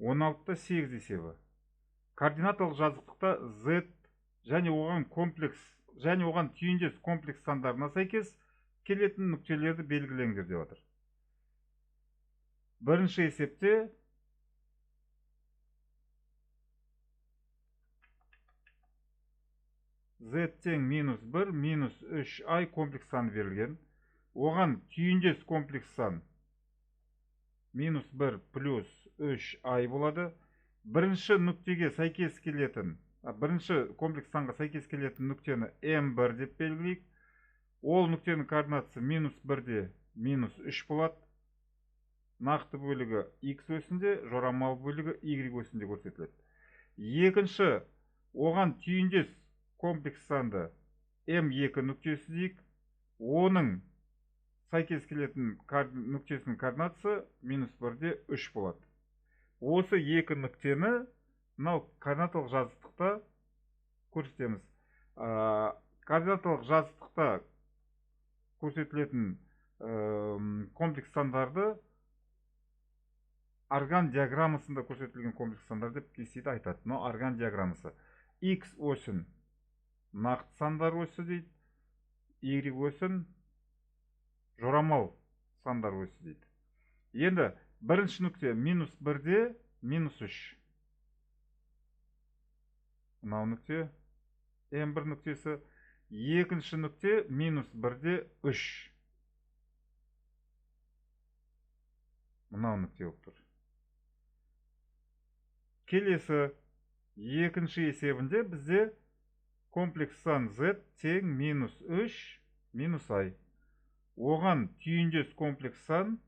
16-8 есебі. Координаталық жазықтықта z және оған комплекс және оған түйіндес комплекс сандарына сәйкес келетін нүктелерді белгілеңдер деп отыр. Бірінші есепте z тең минус 1 минус 3 i комплекс саны берілген. Оған түйіндес комплекс сан минус 1 плюс 3 i болады. Бірінші нүктеге сәйкес келетін, бірінші комплекс санға сәйкес келетін нүктені m1 деп белгілейік. Ол нүктенің координатасы минус 1-де минус 3 болады. Нақты бөлігі x өсінде, жорамал бөлігі y өсінде көрсетіледі. Екінші, оған түйіндес комплекс санды m2 нүктесі дейік. Оның сәйкес келетін нүктесінің координатасы минус 1-де 3 болады. Осы екі нүктені мынау координаталық жазықтықта көрсетеміз. Координаталық жазықтықта көрсетілетін комплекс сандарды арган диаграммасында көрсетілген комплекс сандар деп кестеде айтады. Мынау арган диаграммасы. X осін нақты сандар осі дейді, Y осін жорамал сандар осі дейді. Енді бірінші нүкте минус 1-де минус 3. Мынау нүкте М1 нүктесі. Екінші нүкте минус 1-де 3. Мынау нүкте болып тұр. Келесі екінші есебінде бізде комплекс сан z тең минус 3 минус i. Оған түйіндес комплекс сан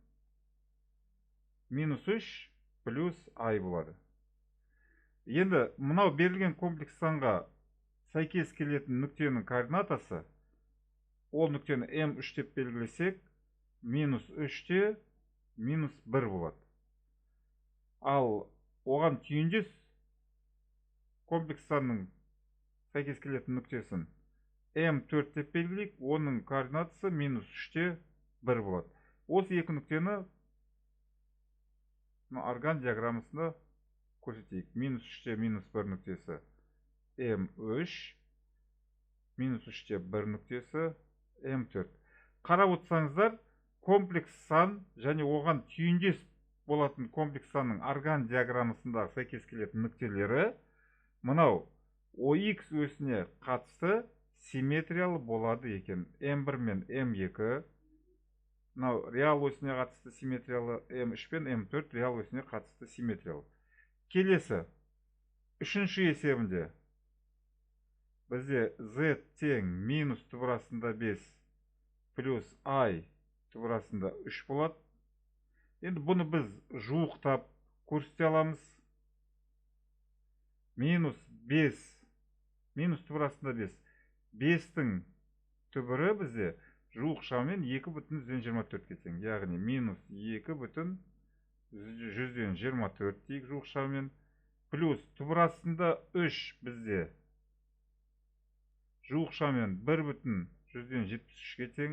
минус 3 плюс i болады. Енді мынау берілген комплекс санға сәйкес келетін нүктенің координатасы, ол нүктені m3 деп белгілесек, минус 3-те минус 1 болады. Ал оған түйіндес комплекс санның сәйкес келетін нүктесін m4 деп белгілейік, оның координатасы минус 3-те 1 болады. Осы екі нүктені арган диаграммасында көрсетейік. Минус 3-те минус 1 нүктесі M3, минус 3-те 1 нүктесі M4. Қарап отырсаңыздар, комплекс сан және оған түйіндес болатын комплекс санның арган диаграммасындағы сәйкес келетін нүктелері мынау OX өсіне қатысты симметриялы болады екен. M1 мен M2 мынау реал осіне қатысты симметриялы, М3 пен М4 реал осіне қатысты симметриялы. Келесі үшінші есебінде бізде z тең минус түбір астында 5 плюс i түбір астында 3 болады. Енді бұны біз жуықтап көрсете аламыз. Минус 5, минус түбір астында 5. 5-тің түбірі бізде жуық шамамен 2,24-ке тең. Яғни минус 2,24 дейік жуық шамамен. Плюс түбір астында 3 бізде жуық шамамен 1,73-ке тең.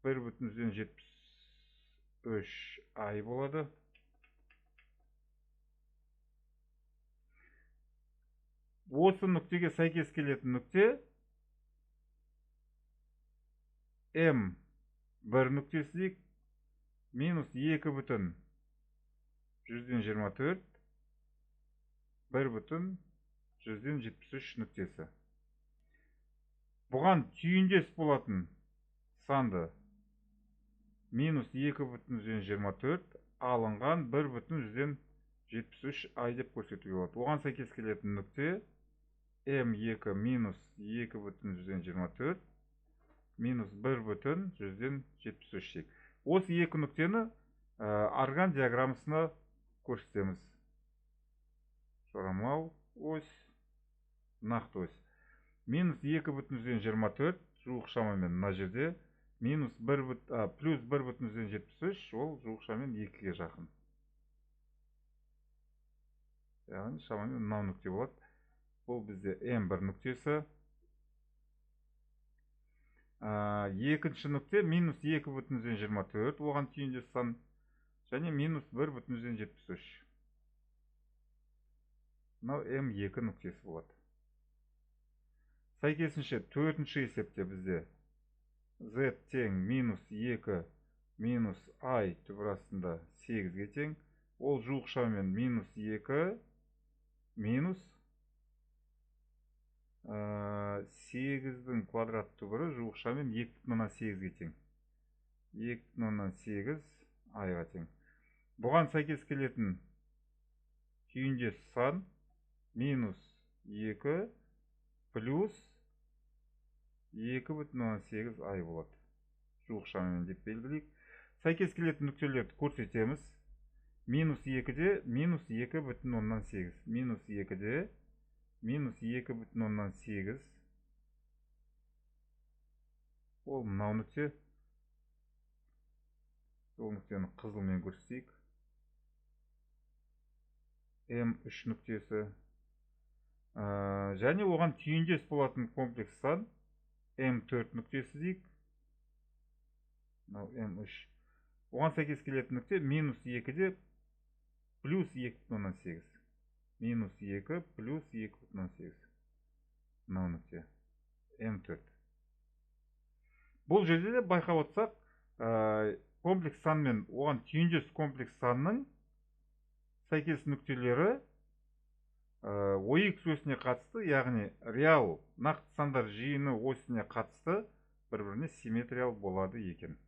1,73 ай болады. Осы нүктеге сәйкес келетін нүкте М1 нүктесі дейік, минус 2,24, 1,73 нүктесі. Бұған түйіндес болатын санды минус 2,24 алынған 1,73 ай деп көрсетуге болады. Оған сәйкес келетін нүкте М2 минус 2,24 минус 1,73 дейік. Осы екі нүктені арган диаграммасына көрсетеміз. Жорамал ось, нақты ось. Минус 2,24 жуық шамамен мына жерде, минус 1, плюс 1,73 ол жуық шамамен 2-ге жақын. Яғни шамамен мынау нүкте болады. Бұл бізде М1 нүктесі. Екінші нүкте минус 2,24, оған түйіндес сан, және минус 1,73. Мынау М2 нүктесі болады. Сәйкесінше төртінші есепте бізде Z тең минус 2 минус I түбір астында 8-ге тең. Ол жуық шамамен минус 2 минус 8-дің квадрат түбірі жуық шамамен 2,8-ге тең. 2,8 I-ға тең. Бұған сәйкес келетін түйіндес сан минус 2 плюс 2,8 I болады. Жуық шамамен деп белгілейік. Сәйкес келетін нүктелерді көрсетеміз. Минус 2-де минус 2,8. Минус 2-де минус 2,8. Ол мынау нүкте. Ол нүктені қызылмен көрсетейік. М3 нүктесі. Және оған түйіндес болатын комплекс сан М4 нүктесі дейік. Мынау М3. Оған сәйкес келетін нүкте минус 2-де плюс 2,8. Минус 2 плюс 2,8. Мынау нүкте М4. Бұл жерде де байқап отырсақ, комплекс сан мен оған түйіндес комплекс санның сәйкес нүктелері ОХ осіне қатысты, яғни реал нақты сандар жиыны осіне қатысты бір-біріне симметриялы болады екен.